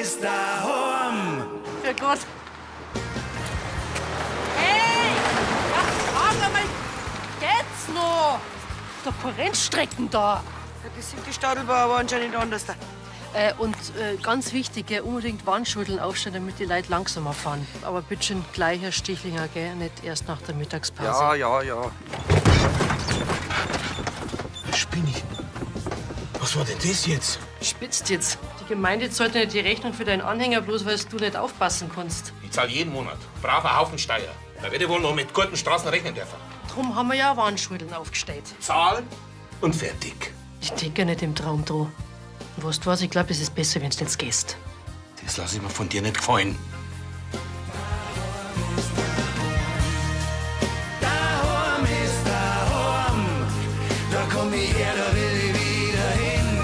ist daheim. Für Gott. Hey! Ja, sag einmal, geht's noch? Da keine Rennstrecken da. Ja, das sind die Stadelbauer aber anscheinend anders da. Und ganz wichtig, gell, unbedingt Warnschuldeln aufstellen, damit die Leute langsamer fahren. Aber bitte schön gleich, Herr Stichlinger, gell, nicht erst nach der Mittagspause. Ja, ja, ja. Spinn ich? Was war denn das jetzt? Spitzt jetzt. Die Gemeinde zahlt nicht die Rechnung für deinen Anhänger, bloß weil du nicht aufpassen kannst. Ich zahle jeden Monat brav einen Haufen Steuer. Da werde ich wohl noch mit guten Straßen rechnen dürfen. Drum haben wir ja Warnschuldeln aufgestellt. Zahl und fertig. Ich denke ja nicht im Traum dran. Und weißt du was, ich glaube, es ist besser, wenn du jetzt gehst. Das lasse ich mir von dir nicht gefallen. Daheim ist daheim. Da komm ich her, da will ich wieder hin.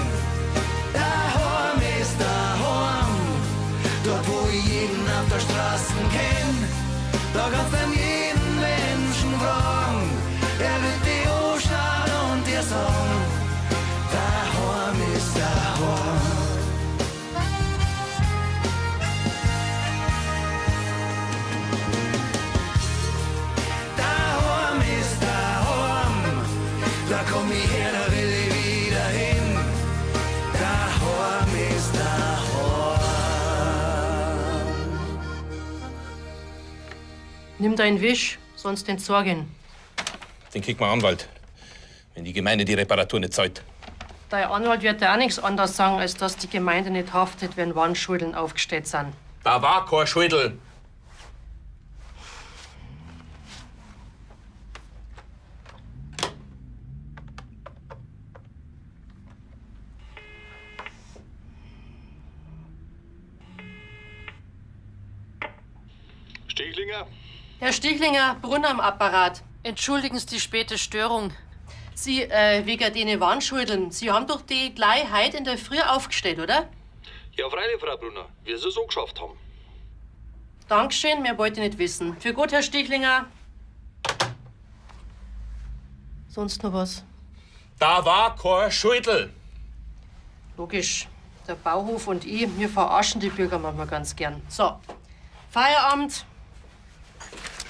Daheim ist daheim. Dort, wo ich jeden auf der Straße kenn. Da kannst du jeden Menschen fragen. Er wird dich anschauen und dir sagen: Daheim ist daheim. Daheim ist daheim. Da komm ich her, da will ich wieder hin. Daheim ist daheim. Nimm deinen Wisch, sonst entsorgen. Den kriegt man Anwalt, wenn die Gemeinde die Reparatur nicht zahlt. Dein Anwalt wird dir auch nichts anderes sagen, als dass die Gemeinde nicht haftet, wenn Warnschuldeln aufgestellt sind. Da war kein Schuldel. Stichlinger? Herr Stichlinger, Brunner am Apparat. Entschuldigen Sie die späte Störung. Sie, wegen den Warnschuldeln. Sie haben doch die gleich heute in der Früh aufgestellt, oder? Ja, freilich, Frau Brunner, wie Sie es so geschafft haben. Dankeschön, mehr wollte ich nicht wissen. Für gut, Herr Stichlinger. Sonst noch was? Da war kein Schuldel. Logisch. Der Bauhof und ich, wir verarschen die Bürger manchmal ganz gern. So, Feierabend.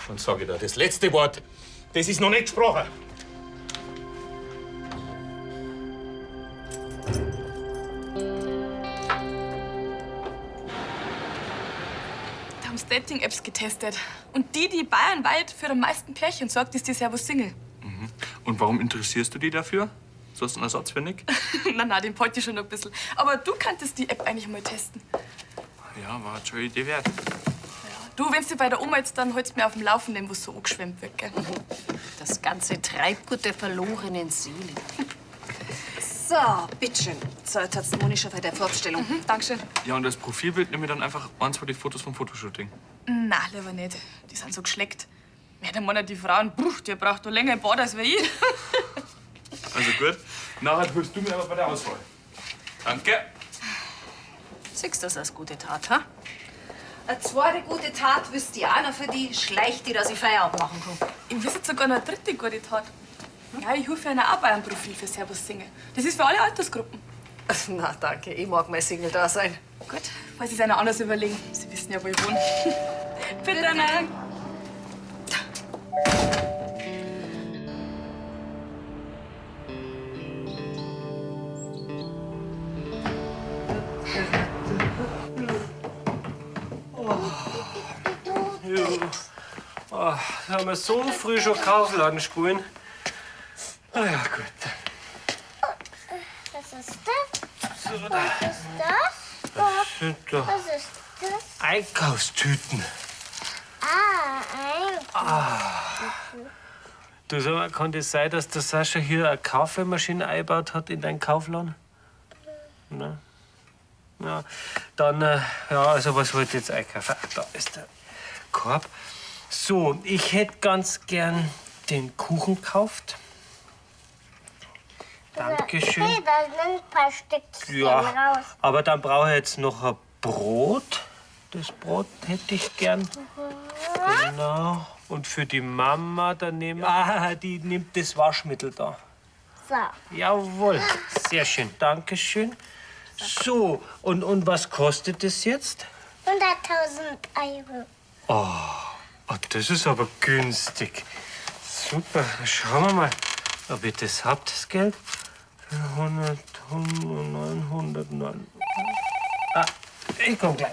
Und sage ich dir, das letzte Wort, das ist noch nicht gesprochen. Da haben sie Dating-Apps getestet. Und die, die bayernweit für am meisten Pärchen sorgt, ist die Servus Single. Und warum interessierst du dich dafür? So hast du einen Ersatz für Nick? Na, na, den wollte ich schon noch ein bisschen. Aber du kanntest die App eigentlich mal testen. Ja, war schon eine Idee wert. Du, wenn's dir bei der Oma jetzt dann holst mir auf dem Laufenden, wo's so angeschwemmt wird, gell? Das ganze Treibgut der verlorenen Seele. So, bitteschön. Zeit hat's die Moni schon bei der Vorbestellung. Mhm, Dankeschön. Ja, und das Profilbild nimm mir dann einfach eins von die Fotos vom Fotoshooting. Na, lieber nicht. Die sind so geschleckt. Ja, der Mann, die Frauen, bruch, die braucht doch länger im Bad als wie ich. Also gut, nachher hilfst du mir aber bei der Auswahl. Danke. Siehst du das als gute Tat, ha? Eine zweite gute Tat wüsste ich auch noch für die, schleicht die, dass ich Feierabend machen kann. Ich wüsste sogar noch eine dritte gute Tat. Ja, ich helfe einer auch bei einem Profil für Servus Single. Das ist für alle Altersgruppen. Na, danke. Ich mag mein Single da sein. Gut, falls Sie es einer anders überlegen. Sie wissen ja, wo ich wohne. Bitte, ne? Ja. Oh, da haben wir so früh schon Kaufladen spulen. Ah ja, gut. Was ist das? Was ist das? Das sind doch Was ist das? Einkaufstüten. Ah, ein. Ah. Du, sag mal, kann das sein, dass der Sascha hier eine Kaffeemaschine eingebaut hat in deinen Kaufladen? Na? Ja, dann, ja, also was wollt ihr jetzt einkaufen? Ah, da ist der Korb. So, ich hätte ganz gern den Kuchen gekauft. Dankeschön. Hey, da sind ein paar Stückchen Ja, raus. aber dann brauche ich jetzt noch ein Brot. Das Brot hätte ich gern. Genau. Und für die Mama, dann nehmen Ah, die nimmt das Waschmittel da. So. Jawohl, sehr schön. Dankeschön. So, und was kostet das jetzt? 100.000 Euro. Oh, oh, das ist aber günstig. Super, schauen wir mal, ob ihr das habt, das Geld. 400, 100, 909. Ah, ich komm gleich.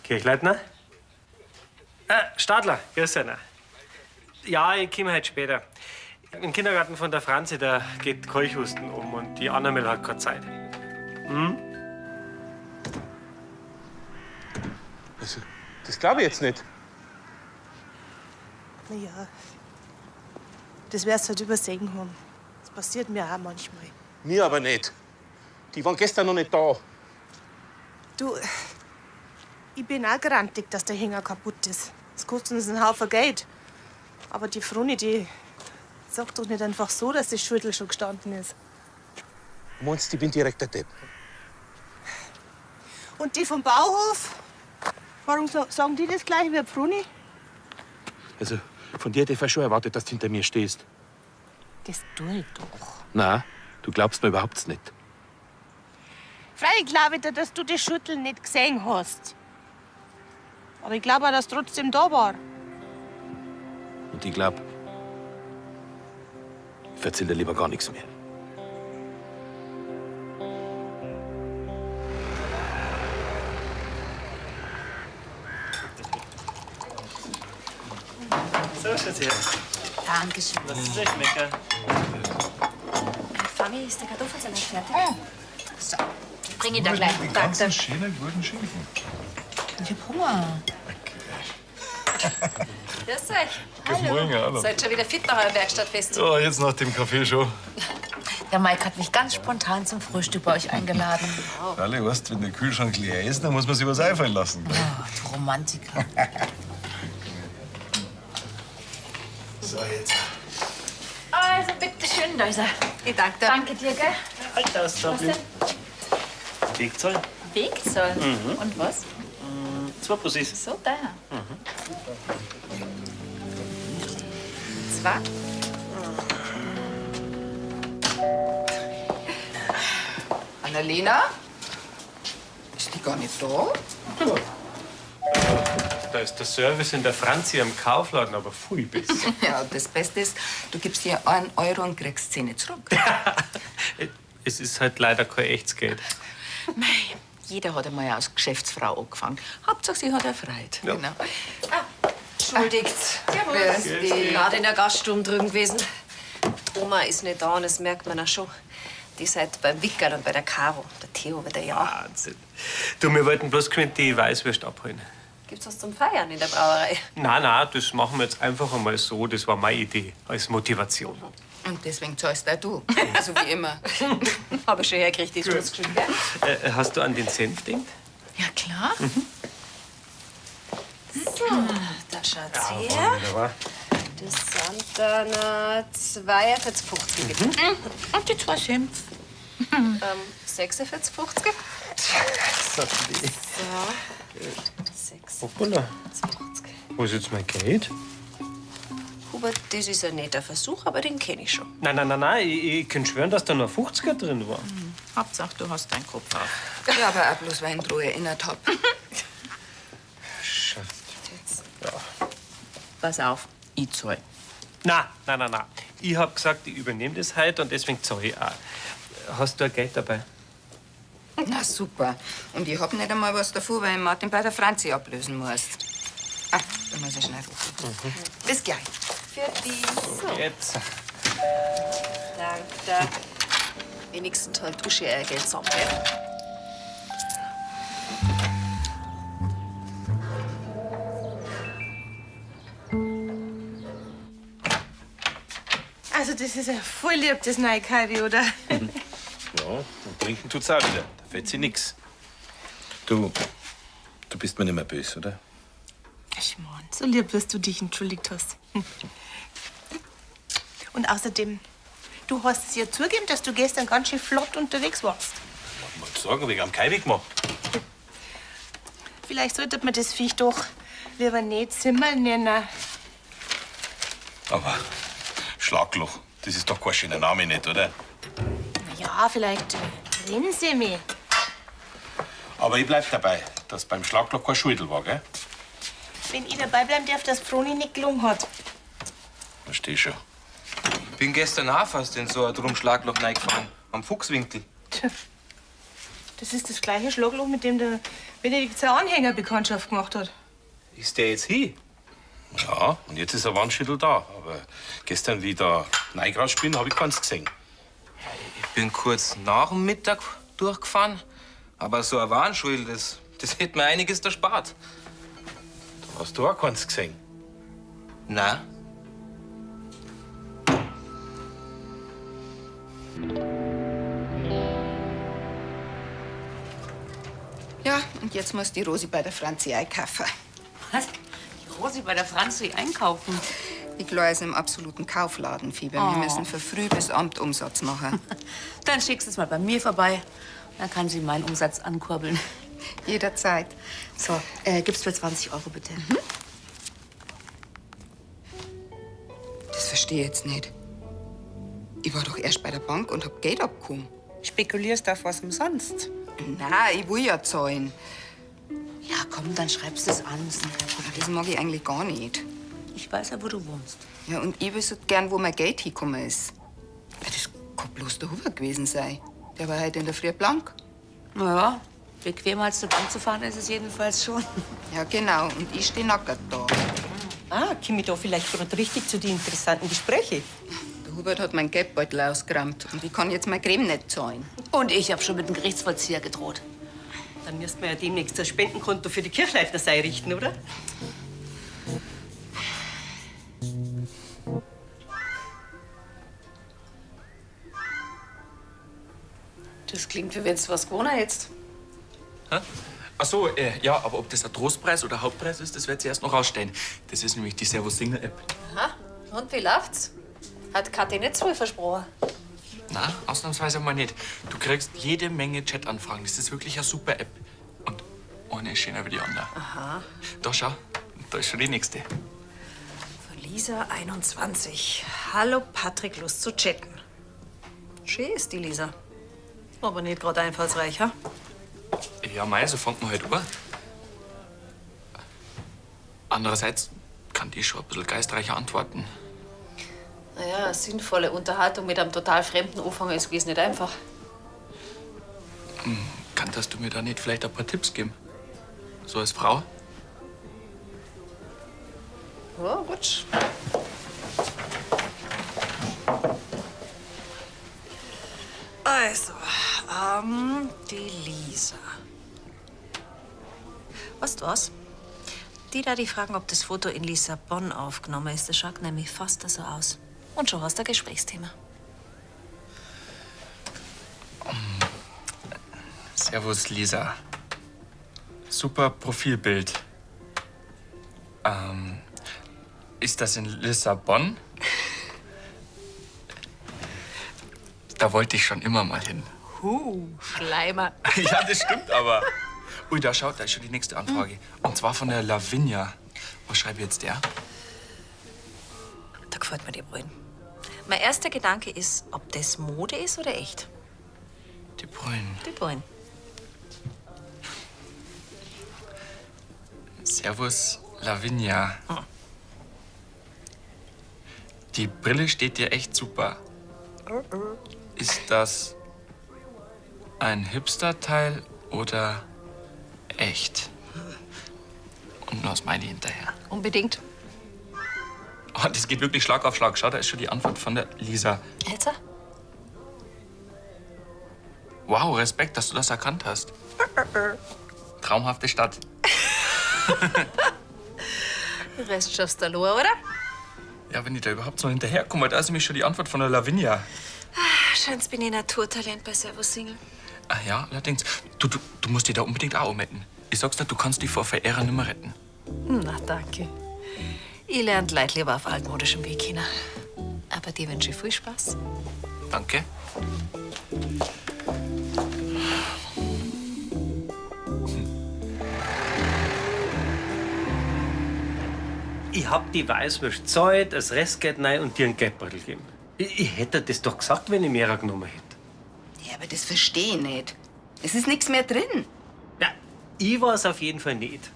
Kirchleitner? Stadler, grüß dich. Ja, ich komme heute später. Im Kindergarten von der Franzi, da geht Keuchhusten um und die Annabel hat keine Zeit. Hm? Also, das glaube ich jetzt nicht. Na ja, das wirst du halt übersehen haben. Das passiert mir auch manchmal. Mir aber nicht. Die waren gestern noch nicht da. Du, ich bin auch grantig, dass der Hänger kaputt ist. Das kostet uns einen Haufen Geld. Aber die Froni, die sagt doch nicht einfach so, dass das Schüttel schon gestanden ist. Du meinst, ich bin direkt der Depp? Und die vom Bauhof? Warum sagen die das gleich wie die Froni? Also, von dir hätte ich schon erwartet, dass du hinter mir stehst. Das tue ich doch. Na, du glaubst mir überhaupt nicht. Freilich glaube ich dir, dass du das Schüttel nicht gesehen hast. Aber ich glaube auch, dass trotzdem da war. Und ich glaub, ich erzähl dir lieber gar nichts mehr. So, schaut her. Dankeschön. Das ist echt lecker. Fanny, ist der Kartoffelsalat fertig? So, bring ihn da gleich. Den ganzen schönen guten Schinken. Ich hab Hunger. Grüß euch. Guten Morgen, hallo. Seid schon wieder fit nach eurem Werkstattfest. Ja, jetzt nach dem Kaffee schon. Der Mike hat mich ganz spontan zum Frühstück bei euch eingeladen. Alle, weißt, wenn der Kühlschrank leer ist, dann muss man sich was einfallen lassen. Gell? Du Romantiker. So, jetzt. Also, bitteschön, da ist er. Ich danke dir. Danke dir, gell? Halt aus, Was denn? Wegzoll? Wegzoll. Mhm. Und was? Zwei Bussis. So, da. Mhm. Zwei. Annalena? Ist die gar nicht da? Da ist der Service in der Franzi am Kaufladen aber viel besser. Ja, das Beste ist, du gibst ihr 1 Euro und kriegst 10 zurück. Es ist halt leider kein echtes Geld. Mei, jeder hat einmal als Geschäftsfrau angefangen. Hauptsache, sie hat erfreut. Ja. Genau. Entschuldigt. Servus. Grüß dich. Gerade in der Gaststube drüben gewesen. Die Oma ist nicht da und das merkt man auch schon. Die seid beim Wickerl und bei der Caro. Der Theo wieder ja. Wahnsinn. Du, wir wollten bloß geschwind die Weißwürst abholen. Gibt's was zum Feiern in der Brauerei? Na, na, das machen wir jetzt einfach einmal so. Das war meine Idee als Motivation. Und deswegen zahlst auch du. Also wie immer. Hab ich schon hergekriegt, die Schutzgeschenk, gell? Hast du an den Senf gedacht? Ja, klar. So, da schaut's her. Wunderbar. Das sind dann 42,50 bitte. Mhm. Und die zwei Senf. 46,50. So, So. 6. Hoppala. Wo ist jetzt mein Geld? Hubert, das ist ein netter Versuch, aber den kenne ich schon. Nein, nein, nein, nein. Ich kann schwören, dass da noch ein 50er drin war. Hauptsache, du hast deinen Kopf auf. Ja, aber auch bloß, weil ich ihn dran erinnert hab. Pass auf, ich zahl. Na, na, na, na. Ich hab gesagt, ich übernehme das heute und deswegen zahle ich auch. Hast du ein Geld dabei? Na super. Und ich hab nicht einmal was davon, weil ich Martin bei der Franzi ablösen muss. Ah, da muss ich schnell rufen. Bis gleich. Für die. So, jetzt. Danke. Wenigstens halt Uschi ihr Geld zusammen, gell? Also, das ist ja voll lieb, das neue Kavi, oder? Ja, und trinken tut's auch wieder. Da fällt sie nix. Du, du bist mir nicht mehr böse, oder? Ich mein, so lieb, dass du dich entschuldigt hast. Und außerdem, du hast es ja zugegeben, dass du gestern ganz schön flott unterwegs warst. Mal sagen, wegen am Kai gemacht. Vielleicht sollte man das Viech doch lieber nicht Zimmer nennen. Aber Schlagloch. Das ist doch kein schöner Name, nicht, oder? Na ja, vielleicht rennen sie mich. Aber ich bleib dabei, dass beim Schlagloch kein Schultel war, gell? Wenn ich dabei bleiben darf, dass Froni nicht gelungen hat. Versteh schon. Bin gestern auch fast in so ein Drumschlagloch reingefahren. Am Fuchswinkel. Tja, das ist das gleiche Schlagloch, mit dem der Benedikt seine Anhängerbekanntschaft gemacht hat. Ist der jetzt hin? Ja, und jetzt ist ein Wandschüttel da. Aber gestern, wie ich da reingerascht bin, hab ich keins gesehen. Ich bin kurz nach dem Mittag durchgefahren. Aber so ein Warnschuld, das hätte mir einiges erspart. Da hast du auch keins gesehen. Nein. Ja, und jetzt muss die Rosi bei der Franzi einkaufen. Was? Die Rosi bei der Franzi einkaufen? Die Chloe ist im absoluten Kaufladenfieber. Wir Oh. müssen von früh bis Abend Umsatz machen. Dann schickst du es mal bei mir vorbei. Dann kann sie meinen Umsatz ankurbeln. Jederzeit. So, gibst mir 20 Euro bitte. Das verstehe ich jetzt nicht. Ich war doch erst bei der Bank und hab Geld abgehoben. Spekulierst auf was umsonst? Na, ich will ja zahlen. Ja, komm, dann schreibst du es an. Das mag ich eigentlich gar nicht. Ich weiß ja, wo du wohnst. Ja, und ich wüsste gern, wo mein Geld hingekommen ist. Ja, das kann bloß der Huber gewesen sein. Der war heute in der Früh blank. Naja, bequemer als zur Bank zu fahren ist es jedenfalls schon. Ja, genau. Und ich stehe nackert da. Ah, komme ich da vielleicht gerade richtig zu den interessanten Gesprächen? Der Hubert hat meinen Geldbeutel ausgerammt und ich kann jetzt mein Creme nicht zahlen. Und ich habe schon mit dem Gerichtsvollzieher gedroht. Dann müssten wir ja demnächst ein Spendenkonto für die Kirchleitner einrichten, oder? Das klingt, wie wenn's was gewonnen hättest. Ach so, ja, aber ob das ein Trostpreis oder Hauptpreis ist, das wird sie erst noch rausstellen. Das ist nämlich die Servus Single App. Aha. Und wie läuft's? Hat Kathi nicht zu viel versprochen? Na, ausnahmsweise mal nicht. Du kriegst jede Menge Chat-Anfragen. Das ist wirklich eine super App. Und eine ist schöner wie die andere. Aha. Da schau, da ist schon die nächste. Von Lisa 21. Hallo Patrick, Lust zu chatten. Schön ist die Lisa. Aber nicht gerade einfallsreich, ha? Ja, mei, so fängt man halt an. Andererseits kann die schon ein bisschen geistreicher antworten. Naja, eine sinnvolle Unterhaltung mit einem total fremden Anfang ist gewiss nicht einfach. Kanntest du mir da nicht vielleicht ein paar Tipps geben? So als Frau? Ja, rutsch. Also, die Lisa. Weißt du was? Die da, die fragen, ob das Foto in Lissabon aufgenommen ist, das schaut nämlich fast so aus. Und schon hast du ein Gesprächsthema. Servus, Lisa. Super Profilbild. Ist das in Lissabon? Da wollte ich schon immer mal hin. Huh, Schleimer. Ja, das stimmt aber. Ui, da schaut, da ist schon die nächste Anfrage. Und zwar von der Lavinia. Was schreibe ich jetzt der? Da gefällt mir die Brillen. Mein erster Gedanke ist, ob das Mode ist oder echt. Die Brillen. Die Brillen. Servus, Lavinia. Die Brille steht dir echt super. Ist das ein Hipster-Teil oder echt? Und noch Smiley hinterher. Unbedingt. Oh, das geht wirklich Schlag auf Schlag. Schau, da ist schon die Antwort von der Lisa. Elsa? Wow, Respekt, dass du das erkannt hast. Traumhafte Stadt. Den Rest schaffst du allein, oder? Ja, wenn ich da überhaupt so hinterherkomme, da ist nämlich schon die Antwort von der Lavinia. Ah, Scheint's bin ich Naturtalent bei Servus Single. Ah ja, allerdings. Du musst dich da unbedingt auch anmelden. Ich sag's dir, du kannst dich vor Verehrern nimmer retten. Na, danke. Ich lerne Leid lieber auf altmodischem Weg hin. Aber dir wünsche ich viel Spaß. Danke. Ich hab die Weißwurst gezahlt, das Restgeld rein und dir einen Geldbeutel gegeben. Ich hätte das doch gesagt, wenn ich mehrer genommen hätte. Ja, aber das verstehe ich nicht. Es ist nichts mehr drin. Ich war's auf jeden Fall nicht.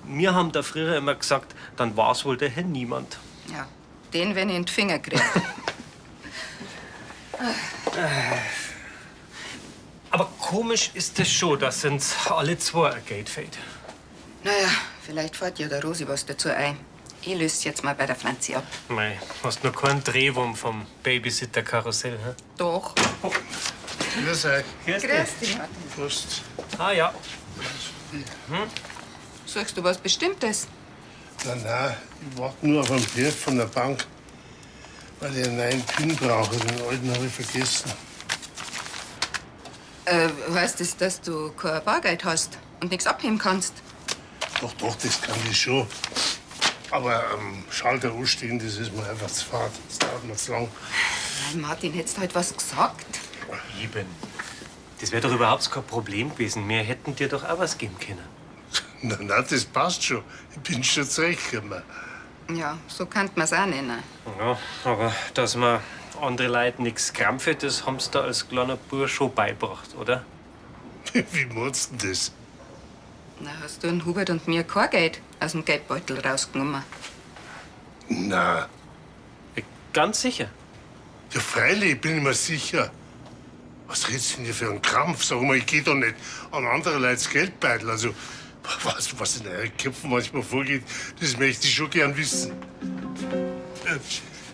Wir haben da früher immer gesagt, dann war's wohl der Herr Niemand. Ja, den, wenn ich in den Finger krieg. Aber komisch ist es schon, dass uns alle zwei ein Geld fehlt. Naja, vielleicht fällt ja der Rosi was dazu ein. Ich löse jetzt mal bei der Franzi ab. Mei, hast noch keinen Drehwurm vom Babysitter-Karussell, hä? Doch. Grüß euch. Grüß Grüß dich, Martin. Prost. Ah ja. Suchst du was Bestimmtes? Nein, nein, ich warte nur auf einen Brief von der Bank, weil ich einen neuen PIN brauche. Den alten habe ich vergessen. Heißt das, dass du kein Bargeld hast und nichts abheben kannst? Doch, doch, das kann ich schon. Aber am Schalter anstehen, das ist mir einfach zu fad. Das dauert mir zu lang. Nein, Martin, hättest du halt was gesagt? Eben. Das wäre doch überhaupt kein Problem gewesen. Wir hätten dir doch auch was geben können. Na, na, das passt schon. Ich bin schon zurechtgekommen. Ja, so kann man's auch nennen. Ja, aber dass man andere Leute nichts krampft, das haben sie da als kleiner Bub schon beigebracht, oder? Wie meinst du denn das? Na, hast du den Hubert und mir kein Geld aus dem Geldbeutel rausgenommen? Na. Ganz sicher? Ja, freilich, bin ich mir sicher. Was redest du denn hier für einen Krampf? Sag mal, ich geh doch nicht an andere Leute Geldbeutel. Also, was in euren Köpfen manchmal vorgeht, das möchte ich schon gern wissen.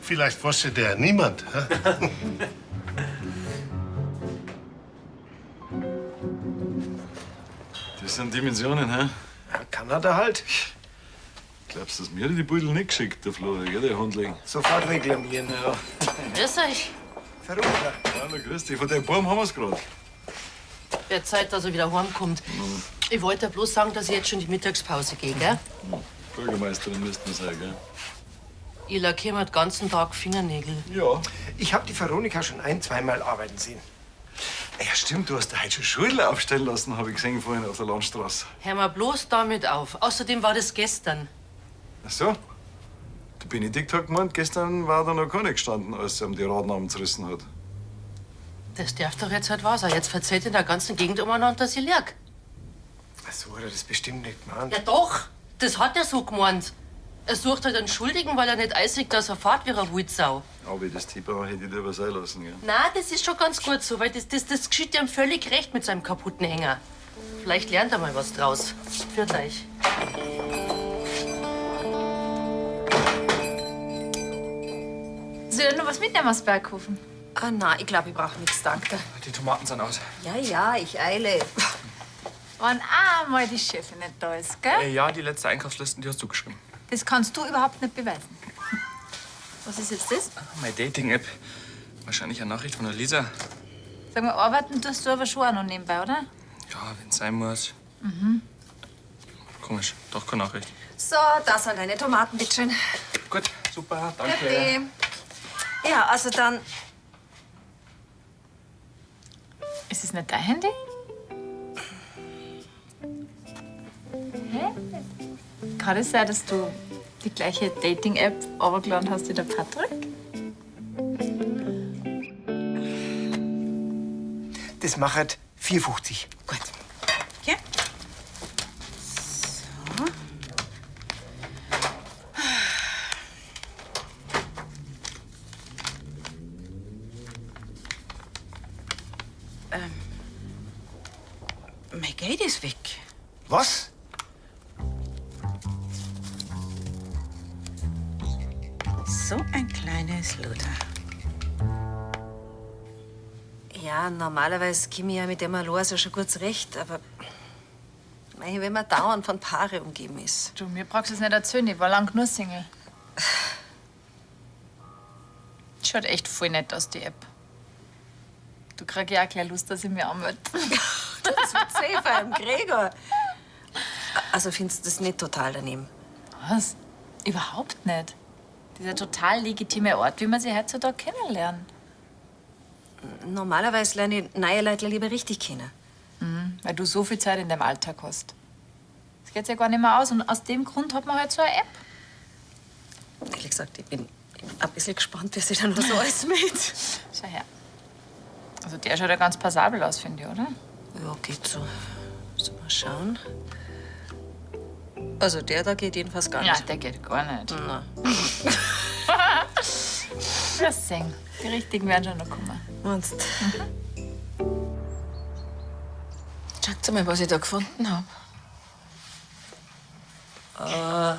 Vielleicht weiß ja der niemand. Hä? Das sind Dimensionen, hä? Ja, Kanada halt. Glaubst du, dass mir die Beutel nicht geschickt, der Flori, gell, der Hundling? Sofort reklamieren, ja. Grüß euch. Veronika. Hallo, grüß dich. Von deinem Baum haben wir's grad. Wird Zeit, dass er wieder heimkommt. Ich wollte ja bloß sagen, dass ich jetzt schon in die Mittagspause gehe, gell? Bürgermeisterin müsste man sein, gell? Ich lackiere mir den ganzen Tag Fingernägel. Ja. Ich habe die Veronika schon ein-, zweimal arbeiten sehen. Ja, stimmt, du hast da heute schon Schule aufstellen lassen, habe ich gesehen vorhin auf der Landstraße. Hör mal bloß damit auf. Außerdem war das gestern. Ach so. Der Benedikt hat gemeint, gestern war da noch keiner gestanden, als er ihm die Radnamen zerrissen hat. Das darf doch jetzt halt wahr sein. Jetzt verzählt in der ganzen Gegend umeinander, dass ich lieg. Ach so hat er das bestimmt nicht gemeint. Ja doch, das hat er so gemeint. Er sucht halt einen Schuldigen, weil er nicht einsieht, dass er fährt wie eine Wuldsau. Aber das Thema hätte ich lieber sein lassen, gell? Na, das ist schon ganz gut so, weil das geschieht ihm völlig recht mit seinem kaputten Hänger. Vielleicht lernt er mal was draus. Für euch. Soll ich noch was mitnehmen aus Berghofen? Ah, nein, ich glaube, ich brauche nichts, danke. Die Tomaten sind aus. Ja, ja, ich eile. Wenn einmal die Chefin nicht da ist, gell? Ja, die letzte Einkaufsliste, die hast du geschrieben. Das kannst du überhaupt nicht beweisen. Was ist jetzt das? Meine Dating-App. Wahrscheinlich eine Nachricht von der Lisa. Sag mal, arbeiten tust du aber schon auch noch nebenbei, oder? Ja, wenn's sein muss. Mhm. Komisch, doch keine Nachricht. So, das sind deine Tomaten, bitteschön. Gut, super, danke. Bitte. Ja, also dann. Ist es nicht dein Handy? Hä? Kann es sein, dass du die gleiche Dating-App runtergeladen hast wie der Patrick? Das macht 4,50. Gut. Okay. So. Mein Geld ist weg. Was? So ein kleines Luder. Ja, normalerweise komme ich ja mit dem Alois ja schon gut zurecht, aber mei, wenn man dauernd von Paare umgeben ist. Du, mir brauchst du es nicht erzählen, ich war lang nur Single. Schaut echt voll nett aus, die App. Du krieg ja auch gleich Lust, dass ich mich anmelde. Das wird safe beim Gregor. Also findest du das nicht total daneben? Was? Überhaupt nicht. Dieser total legitime Ort, wie man sie heutzutage kennenlernt. Normalerweise lerne ich neue Leute lieber richtig kennen. Mhm, weil du so viel Zeit in deinem Alltag hast. Das geht ja gar nicht mehr aus. Und aus dem Grund hat man halt so eine App. Ehrlich gesagt, ich bin Ein bisschen gespannt, wer sich da noch so alles mit. Schau her. Also der schaut ja ganz passabel aus, finde ich, oder? Ja, geht so. So, mal schauen. Also der da geht jedenfalls gar Ja, nicht. der geht gar nicht. Na. Wirst sehen. Die richtigen werden schon noch kommen. Meinst Schaut mal, was ich da gefunden habe. Aha.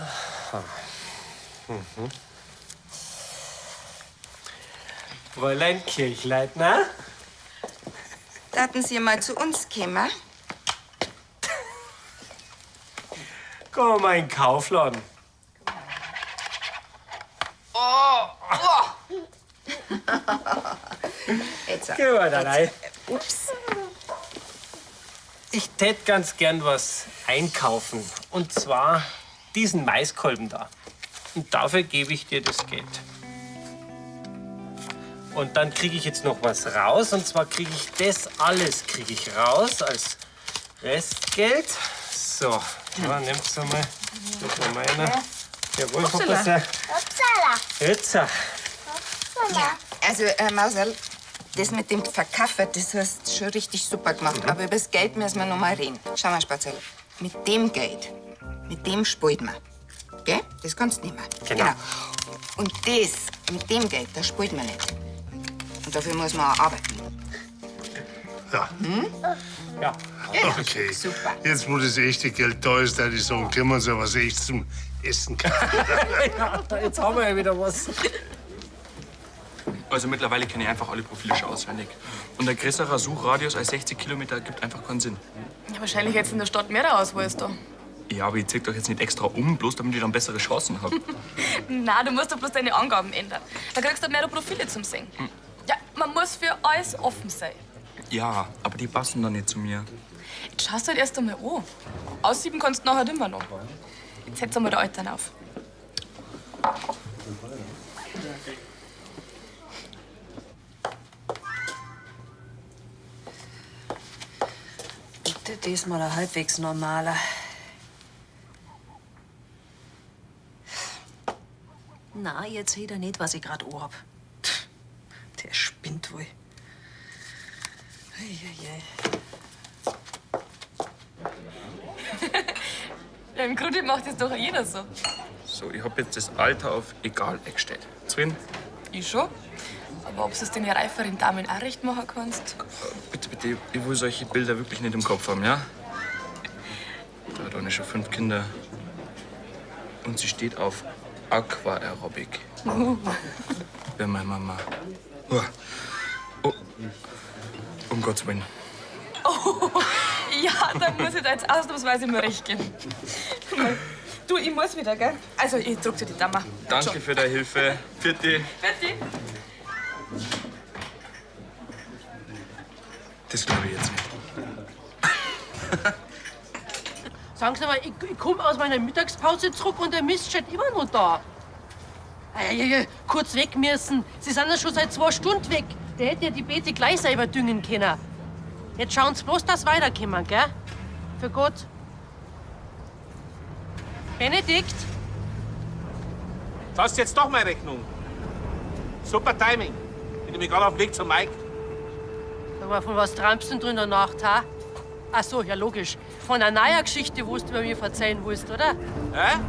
Fräulein Kirchleitner? Daten Sie mal zu uns kommen? Komm mal in den Kaufladen. Oh! oh. Jetzt. Geh mal da rein. Ups. Ich tät ganz gern was einkaufen. Und zwar diesen Maiskolben da. Und dafür gebe ich dir das Geld. Und dann kriege ich jetzt noch was raus. Und zwar kriege ich das alles kriege ich raus als Restgeld. So, ja, nimm's einmal. Das war meiner. Jawohl, Upsala. Papa. Upsala. Jetzt. Ja, also, Marcel, das mit dem Verkaufen, das hast du schon richtig super gemacht. Aber über das Geld müssen wir noch mal reden. Schau mal, Spatzel, mit dem Geld, mit dem spielt man. Gell? Das kannst du nicht mehr. Genau. Und das, mit dem Geld, das spielt man nicht. Und dafür muss man auch arbeiten. Ja. Ja. Okay. Super. Jetzt, wo das echte Geld da ist, da ich sagen, können wir uns ja was echt zum Essen kaufen. Ja, jetzt haben wir ja wieder was. Also mittlerweile kenne ich einfach alle Profile schon auswendig. Und ein größerer Suchradius als 60 Kilometer gibt einfach keinen Sinn. Ja, wahrscheinlich jetzt in der Stadt mehr Auswahl ist da. Ja, aber ich zieh doch jetzt nicht extra um, bloß damit ich dann bessere Chancen habe. Na, du musst doch bloß deine Angaben ändern. Da kriegst du mehr Profile zum Sehen. Ja, man muss für alles offen sein. Ja, aber die passen dann nicht zu mir. Jetzt schaust du halt erst einmal an. Aussieben kannst du nachher immer noch. Jetzt setz einmal der Alten auf. Bitte diesmal ein halbwegs normaler. Na, jetzt seht ihr nicht, was ich grad anhab. Der spinnt wohl. Eieiei. Ja, im Grunde macht das doch jeder so. So, ich hab jetzt das Alter auf egal eingestellt. Zufrieden? Ich schon. Aber ob du es den reiferen Damen auch recht machen kannst? Bitte, bitte, ich will solche Bilder wirklich nicht im Kopf haben, ja? Da hat eine schon 5 Kinder. Und sie steht auf Aqua-Aerobic. Bei meiner Mama. Oh. Oh. Um Gottes Willen. Oh, ja, da muss ich da jetzt ausnahmsweise mal recht geben. Du, ich muss wieder, gell? Also, ich drück dir die Daumen. Danke für deine Hilfe. Vierte. Fertig. Das glaube ich jetzt nicht. Sagen Sie mal, ich komme aus meiner Mittagspause zurück und der Mist steht immer noch da. Eieiei, kurz weg müssen. Sie sind ja schon seit 2 Stunden weg. Der hätte ja die Beete gleich selber düngen können. Jetzt schauen Sie bloß, dass Sie weiterkommen, gell? Für Gott. Benedikt? Das ist jetzt doch meine Rechnung. Super Timing. Bin nämlich gerade auf dem Weg zum Mike. Sag mal, von was träumst du denn drin in der Nacht, ha? Ach so, ja logisch. Von einer neuen Geschichte, wo du mir verzeihen willst, oder? Hä?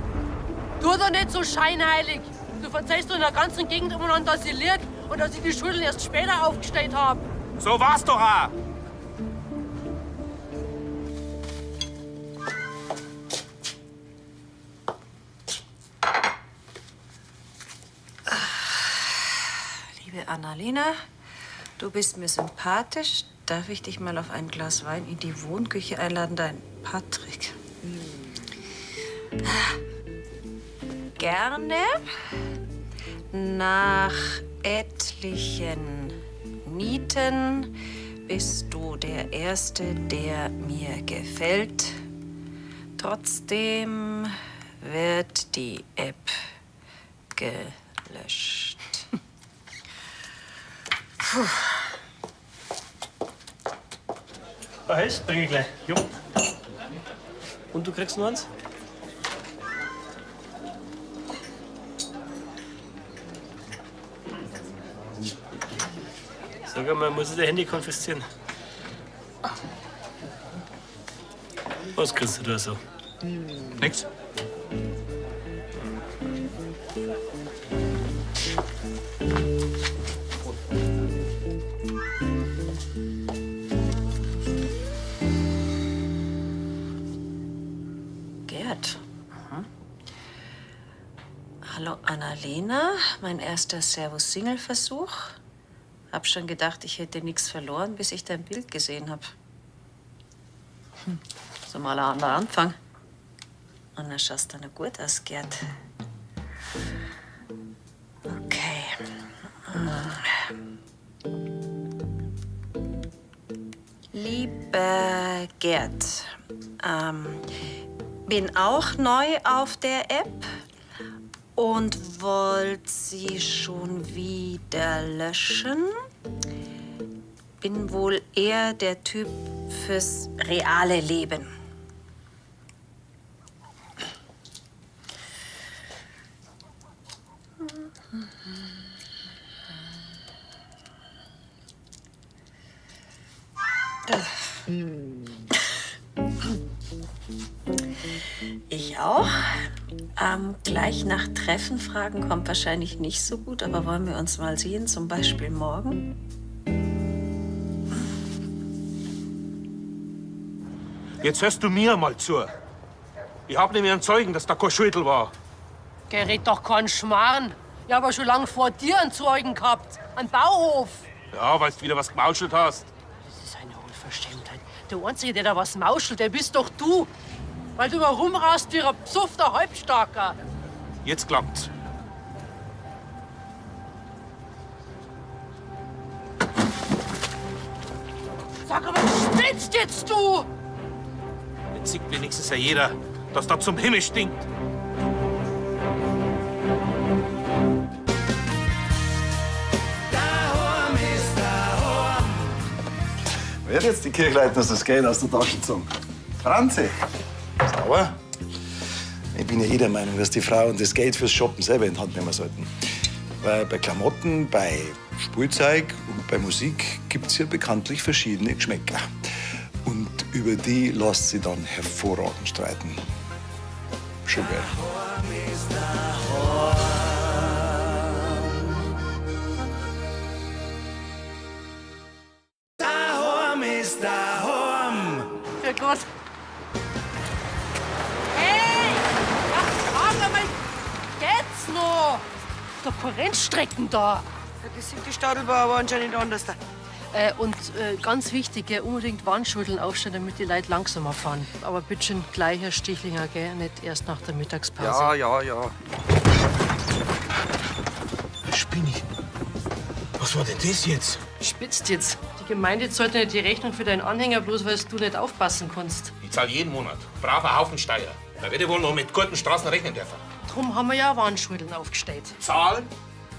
Tu doch nicht so scheinheilig. Du verzeihst doch in der ganzen Gegend umeinander, dass ich lieg und dass ich die Schulden erst später aufgestellt hab. So war's doch auch. Liebe Annalena, du bist mir sympathisch. Darf ich dich mal auf ein Glas Wein in die Wohnküche einladen, dein Patrick? Gerne. Nach etlichen Nieten bist du der Erste, der mir gefällt. Trotzdem wird die App gelöscht. Puh. Eis bring ich gleich. Jo. Und du kriegst noch eins? Sag einmal, muss ich dein Handy konfiszieren? Was kriegst du da so? Nix. Gerd. Mhm. Hallo Annalena, mein erster Servus-Single-Versuch. Hab schon gedacht, ich hätte nichts verloren, bis ich dein Bild gesehen hab. So mal ein anderer Anfang. Und dann schaust du noch gut aus, Gerd. Okay. Lieber Gerd, bin auch neu auf der App und wollt sie schon wieder löschen. Bin wohl eher der Typ fürs reale Leben. Ich auch. Gleich nach Treffen fragen kommt wahrscheinlich nicht so gut, aber wollen wir uns mal sehen, zum Beispiel morgen? Jetzt hörst du mir mal zu. Ich hab nämlich einen Zeugen, dass da kein Schüttel war. Geh, red doch keinen Schmarrn. Ich hab ja schon lang vor dir einen Zeugen gehabt. Einen Bauhof. Ja, weil du wieder was gemauschelt hast. Das ist eine Unverschämtheit. Der Einzige, der da was mauschelt, der bist doch du. Weil du immer rumrast wie ein besoffener Halbstarker. Jetzt klappt's. Sag mal, spinnst jetzt du? Jetzt sieht wenigstens ja jeder, dass da zum Himmel stinkt. Daheim ist daheim. Wer hat jetzt die Kirchleitner das Geld aus der Tasche gezogen? Franzi. Sauer. Ich bin ja eh der Meinung, dass die Frauen das Geld fürs Shoppen selber in die Hand nehmen sollten. Weil bei Klamotten, bei Spielzeug und bei Musik gibt's ja bekanntlich verschiedene Geschmäcker. Und über die lässt sie dann hervorragend streiten. Schon geil. Daheim ist daheim. Für Gott. Hey! Ach, sag einmal, geht's noch? Da keine Rennstrecken da. Das sind die Stadelbauer aber anscheinend anders da. Und ganz wichtig, gell, unbedingt Warnschuldeln aufstellen, damit die Leute langsamer fahren. Aber bitte schön gleich, Herr Stichlinger, gell, nicht erst nach der Mittagspause. Ja, ja, ja. Spinn ich. Was war denn das jetzt? Spitzt jetzt. Die Gemeinde zahlt nicht die Rechnung für deinen Anhänger, bloß weil du nicht aufpassen kannst. Ich zahle jeden Monat. Braver Haufen Steuer. Da werde ich wohl noch mit guten Straßen rechnen dürfen. Drum haben wir ja Warnschuldeln aufgestellt. Zahl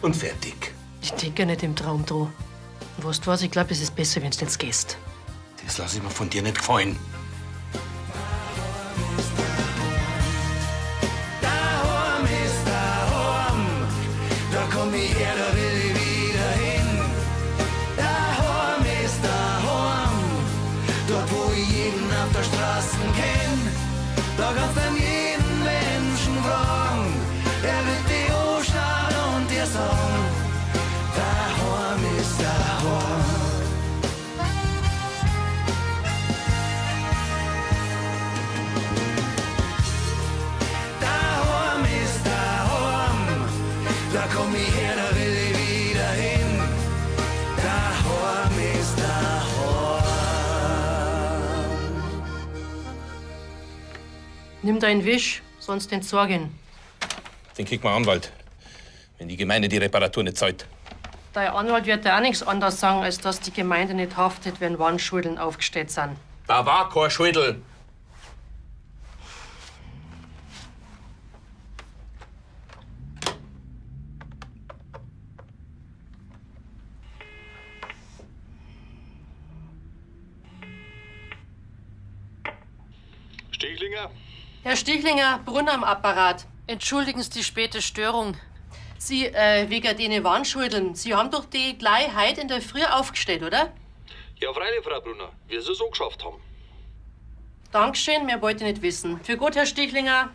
und fertig. Ich denke ja nicht im Traum dran. Und weißt du was, ich glaube, es ist besser, wenn du jetzt gehst. Das lasse ich mir von dir nicht gefallen. Daheim ist daheim. Da komm ich her, da will ich wieder hin. Daheim ist daheim. Dort, wo ich jeden auf der Straße kenn. Da kannst du jeden Menschen fragen. Er wird dich anschauen und dir sagen: Daheim ist daheim. Daheim ist daheim. Da komm ich her, da will ich wieder hin. Daheim ist daheim. Nimm deinen Wisch, sonst entsorgen. Den kriegt man Anwalt, wenn die Gemeinde die Reparatur nicht zahlt. Dein Anwalt wird dir auch nichts anderes sagen, als dass die Gemeinde nicht haftet, wenn Warnschuldeln aufgestellt sind. Da war kein Schuldeln. Stichlinger? Herr Stichlinger, Brunner am Apparat. Entschuldigen Sie die späte Störung. Sie, wegen den Warnschuldeln. Sie haben doch die gleich heute in der Früh aufgestellt, oder? Ja, freilich, Frau Brunner, wie Sie es so geschafft haben. Dankeschön, mehr wollte ich nicht wissen. Für gut, Herr Stichlinger.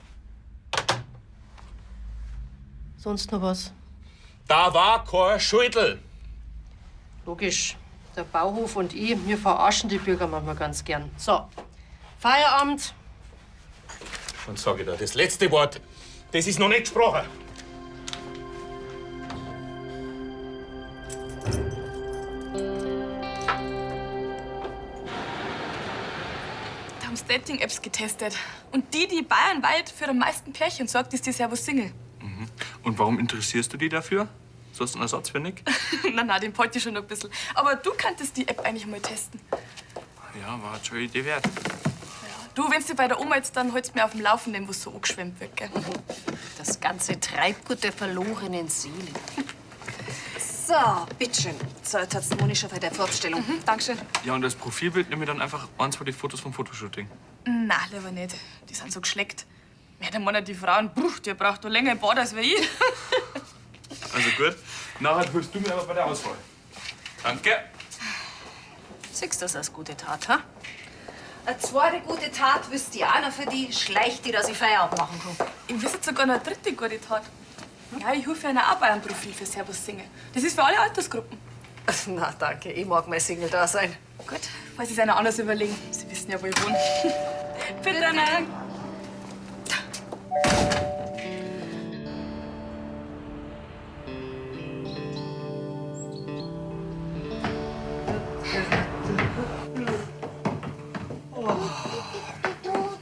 Sonst noch was? Da war kein Schultel. Logisch. Der Bauhof und ich, wir verarschen die Bürger manchmal ganz gern. So, Feierabend. Und sage ich dir, das letzte Wort, das ist noch nicht gesprochen. Da haben sie Dating-Apps getestet. Und die, die bayernweit für am meisten Pärchen sorgt, ist die Servus Single. Und warum interessierst du dich dafür? So hast du einen Ersatz für Nick? Na, na, den wollte ich schon noch ein bisschen. Aber du könntest die App eigentlich mal testen. Ja, war schon eine Idee wert. Du, wenn's dir bei der Oma jetzt dann holst mir auf dem Laufenden, wo's so angeschwemmt wird, gell? Das ganze Treibgut der verlorenen Seelen. So, bitteschön. So, jetzt hat's die Moni schon für die Vorbestellung. Mhm, Dankeschön. Ja, und als Profilbild nehme ich dann einfach eins von die Fotos vom Fotoshooting. Na, lieber nicht. Die sind so geschleckt. Ja, der Mann, die Frauen, bruch, die braucht doch länger im Bad als wir ich. Also gut, nachher holst du mir aber bei der Auswahl. Danke. Siehst du das als gute Tat, ha? Eine zweite gute Tat wüsste ich auch noch für die, schleicht die, dass ich Feierabend machen kann. Ich wüsste sogar noch eine dritte gute Tat. Ja, ich helfe einer auch bei einem Profil für Servus Single. Das ist für alle Altersgruppen. Na, danke. Ich mag mein Single da sein. Gut, falls Sie es einer anders überlegen. Sie wissen ja, wo ich wohne. Bitte, ne?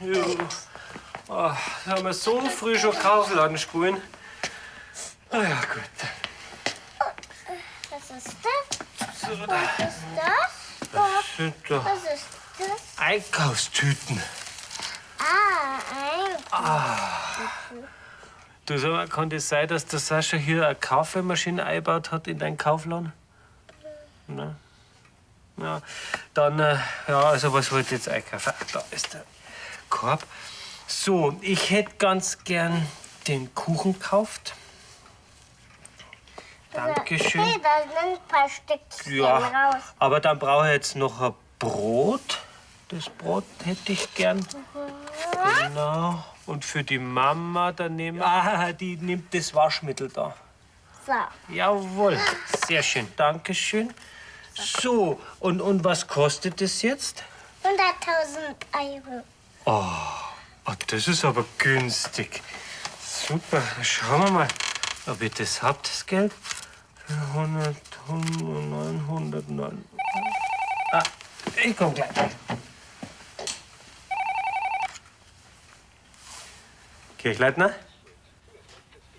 Ja. Oh, da haben wir so früh schon Kaufladen spielen. Ah ja, gut. Was ist das? Was ist das? Das sind doch Was ist das? Einkaufstüten. Ah, ein. Ah. Du, sag mal, kann das sein, dass der Sascha hier eine Kaffeemaschine eingebaut hat in deinen Kaufladen? Na? Ja, dann, ja, also was wollt ihr jetzt einkaufen? Ah, da ist der Korb. So, ich hätte ganz gern den Kuchen gekauft. Dankeschön. Hey, da sind ein paar Stückchen Ja, raus. aber dann brauche ich jetzt noch ein Brot. Das Brot hätte ich gern. Genau. Und für die Mama, dann nehmen Ah, die nimmt das Waschmittel da. So. Jawohl, sehr schön. Dankeschön. So, und was kostet das jetzt? 100.000 Euro. Oh, oh, das ist aber günstig. Super, dann schauen wir mal, ob ihr das habt, das Geld. 100, 100, 909. Ah, ich komm gleich. Kirchleitner?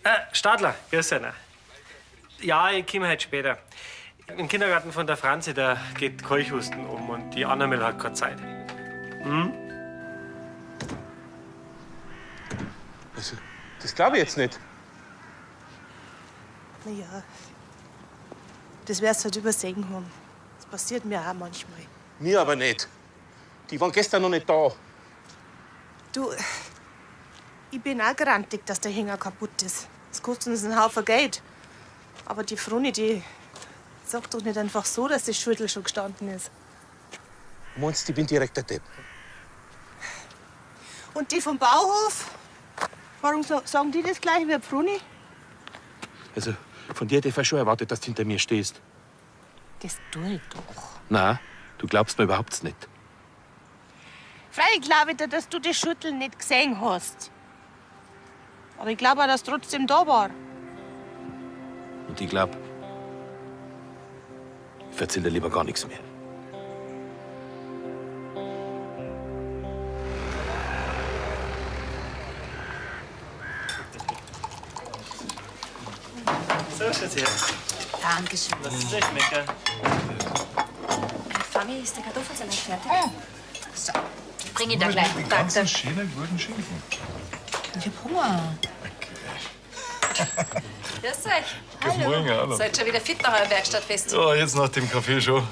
Ah, Stadler, grüß dich. Ja, ich komme heute später. Im Kindergarten von der Franzi, da geht Keuchhusten um und die Annabel hat keine Zeit. Hm? Also, das glaube ich jetzt nicht. Na ja, das wirst du halt übersehen haben. Das passiert mir auch manchmal. Mir aber nicht. Die waren gestern noch nicht da. Du, ich bin auch grantig, dass der Hänger kaputt ist. Das kostet uns einen Haufen Geld. Aber die Froni, die sagt doch nicht einfach so, dass das Schüttel schon gestanden ist. Meinst du, ich bin direkt der Depp? Und die vom Bauhof? Warum sagen die das gleich wie die Froni? Also, von dir hätte ich schon erwartet, dass du hinter mir stehst. Das tue ich doch. Na, du glaubst mir überhaupt nicht. Freilich glaube ich dir, dass du das Schüttel nicht gesehen hast. Aber ich glaube auch, dass trotzdem da war. Und ich glaub, ich erzähl dir lieber gar nichts mehr. So, schaut's her. Dankeschön. Das ist echt lecker. Fanny, ist der Kartoffelsalat fertig? So, bring ihn da gleich. Den ganzen schönen guten Schinken. Ich hab Hunger. Grüß euch. Guten Morgen, hallo. Seid schon wieder fit nach eurem Werkstattfest? Ja, jetzt nach dem Kaffee schon.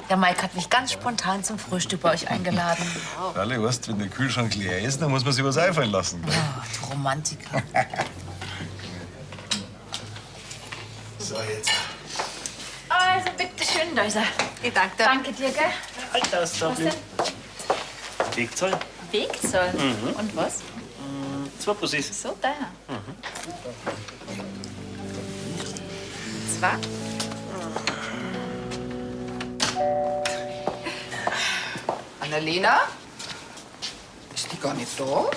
Der Mike hat mich ganz spontan zum Frühstück bei euch eingeladen. Alle, weißt, wenn der Kühlschrank leer ist, dann muss man sich was einfallen lassen. Gell? Du Romantiker. So, jetzt. Also, bitteschön, da ist er. Ich danke dir. Danke dir, gell? Alter, Was denn? Wegzoll? Wegzoll? Mhm. Und was? Zwei Bussis. So teuer. Mhm. Zwei. Annalena? Ist die gar nicht da?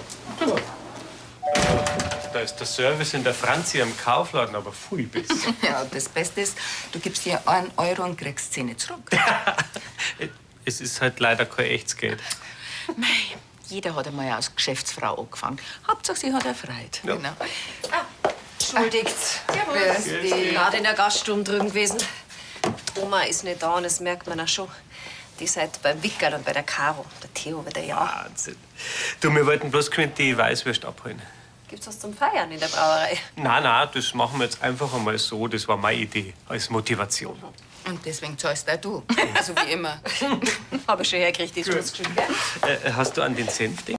Da ist der Service in der Franzi am Kaufladen aber viel besser. Ja, das Beste ist, du gibst ihr 1 Euro und kriegst 10 zurück. Es ist halt leider kein echtes Geld. Mei, jeder hat einmal als Geschäftsfrau angefangen. Hauptsache, sie hat erfreut. Ja. Genau. Entschuldigt. Servus. Grüß dich. Gerade in der Gaststube drüben gewesen. Die Oma ist nicht da und das merkt man auch schon. Die seid beim Wickerl und bei der Caro. Der Theo wieder ja. Wahnsinn. Du, wir wollten bloß geschwind die Weißwürst abholen. Gibt's was zum Feiern in der Brauerei? Na, na, das machen wir jetzt einfach einmal so. Das war meine Idee als Motivation. Und deswegen zahlst auch du. Also wie immer. Hab ich schon hergekriegt, die Schutzgeschenk, gell? Hast du an den Senf gedacht?